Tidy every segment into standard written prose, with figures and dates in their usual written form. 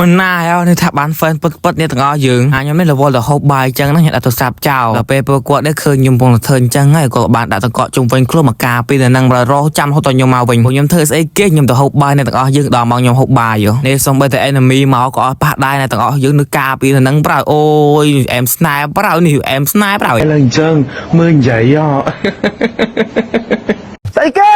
មិនណាហើយនេះថាបាន fan ពិតពិតនេះទាំងអស់យើងអាខ្ញុំនេះរវល់ទៅហូបបាយអញ្ចឹងណាខ្ញុំដាក់ទូរស័ព្ទចោលដល់ពេលពួកគាត់នេះឃើញខ្ញុំកំពុងតែធ្វើអញ្ចឹងហើយគាត់បានដាក់តកកជុំវិញខ្លួនមកការពីនៅនឹងរហចាំរហូតដល់ខ្ញុំមកវិញពួកខ្ញុំធ្វើស្អីគេខ្ញុំទៅហូបបាយអ្នកទាំងអស់យើងដល់មកខ្ញុំហូបបាយនេះសំបីតែ enemy មកក៏អត់ប៉ះដែរអ្នកទាំងអស់យើងនៅការពីនៅនឹងប្រៅអូយអែមស្នេហ៍ប្រៅនេះអែមស្នេហ៍ប្រៅ ឡើងអញ្ចឹងមើលនិយាយហ៎ ស្អីគេ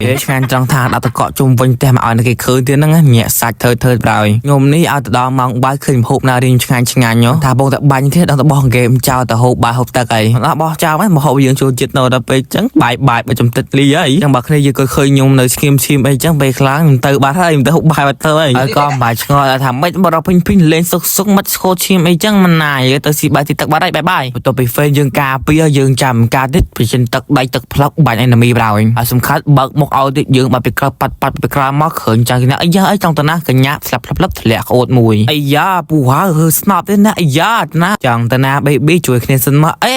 គេឆ្ងាញ់ចង់ថាដាក់តកកជុំវិញផ្ទះមកឲ្យគេឃើញទៀតហ្នឹងញាក់សាច់ធ្វើធ្វើប្រហើយខ្ញុំនេះឲ្យទៅដល់ម៉ោងបាយឃើញម្ហូបណារៀងឆ្ងាញ់ឆ្ងាញ់ហ៎ថាបងតែបាញ់គេដល់ទៅបោះហ្គេមចោលទៅហូបបាយហូបទឹកអីដល់បោះចោលហ្នឹងមកហូបយើងចូលចិត្តនៅដល់ពេលចឹងបាយបាយបើចំទឹកលីហើយចឹងបើគ្នាយើងក៏ឃើញខ្ញុំនៅឈាមឈាមអីចឹងពេលខ្លាំងខ្ញុំទៅបាត់ហើយខ្ញុំទៅហូបបាយបាត់ទៅហើយហើយក៏មិនបាយឆ្ងល់ថាម៉េចបើដល់ពេញពេញលេងសុកសុកមិនស្គោឈាមអីចឹងមិនណាយទៅស៊ីបាយទីទឹកបាត់ហើយបាយបាយបន្ទាប់ពីហ្វេនយើងការពារយើងចាំការទៀតប្រចិនទឹកដៃទឹកផ្លុកបាញ់ enemy ប្រហើយហើយសំខាន់បើកមុខឲ្យទៀតយើងបើពីក្រៅប៉ាត់ប៉ាត់ពីក្រៅមកឃើញចឹងណាអាយ៉ាអីចង់ទៅណាកញ្ញាស្លាប់ផ្លឹបផ្លឹបធ្លាក់ក្អូតមួយអាយ៉ាពូហើហឺស្នប់ទេណាអាយ៉ាណាចង់ទៅណា baby ជួយគ្នាសិនមកអេ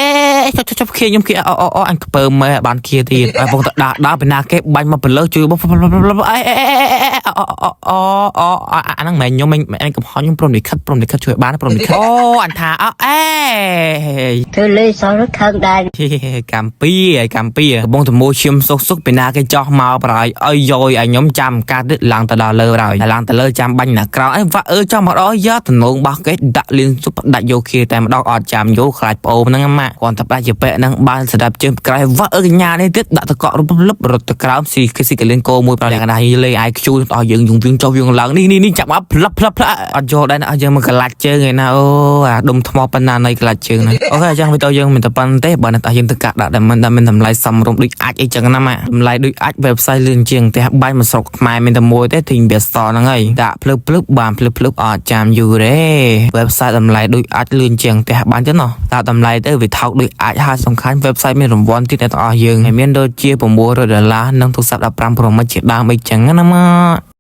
ចុះចុះចុះខៀខ្ញុំខៀអូអូអូអញខ្ពើមមែបានខៀទៀតហើយបងទៅដាក់ដាក់ពីណាគេបាញ់មកព្រលើជួយបងអេអូអូអូអាហ្នឹងមិនខ្ញុំមិនកំហុសខ្ញុំព្រមលិខិតព្រមលិខិតជួយបានព្រមលិខិតអូអញថាអអេ ធ្វើលេសោះខឹងដែរ កម្ពីឯកម្ពីកំពុងតែមួឈាមសុកសុកពីណាគេចោះមកប្រហើយអើយយឲ្យខ្ញុំចាំការទៀតឡើងទៅដល់លើហើយឡើងទៅលើចាំបាញ់ណាក្រោយអីវ៉ាអើចោះមកដល់យ៉ាតំណងបោះគេដាក់លៀនសុបដាច់យកគេតែម្ដងអត់ចាំយកខ្លាចប្អូនហ្នឹងម៉ាក់គាត់តែប្រាច់ជាពាក់ហ្នឹងបានស្ដាប់ជើងក្រោយវ៉ាអើកញ្ញានេះទៀតដាក់តកក់រំលឹបរត់ទៅក្រោមស៊ីគេស៊ីកលៀនកោមួយប្រហែលកណាលេ IQ ដល់យើងយងយើងចុះយើងឡើងនេះនេះនេះចាប់មកផ្លឹបផ្លឹបផ្លឹបអត់យកដែរណាយើងមកកលាច់ជើងឯណាអូអាដុំថ្មប៉ុណ្ណានៃកលាច់ជើងណាOK អញ្ចឹងវីដេអូយើងមិនតែប៉ុណ្្នឹងទេបើអ្នកតាយើងទៅកាក់ដាក់តែមិនតែមានតម្លៃសមរម្យដូចអាចអីចឹងណាម៉ាក់តម្លៃដូចអាច website លឿនជាងផ្ទះបាញ់មួយស្រុកខ្មែរមានតែមួយទេទិញវាសហ្នឹងហើយដាក់ភ្លឹបភ្លឹបបានភ្លឹបភ្លឹបអត់ចាំយូរទេ website តម្លៃដូចអាចលឿនជាងផ្ទះបាញ់ទៅណោះតាមតម្លៃទៅវាថោកដូចអាចហើយសំខាន់ website មានរង្វាន់ទៀតអ្នកទាំងអស់យើងហើយមានដូចជា900ដុល្លារនិងទូរស័ព្ទ15 Pro Max ជាដើមអីចឹងណាម៉ាក់។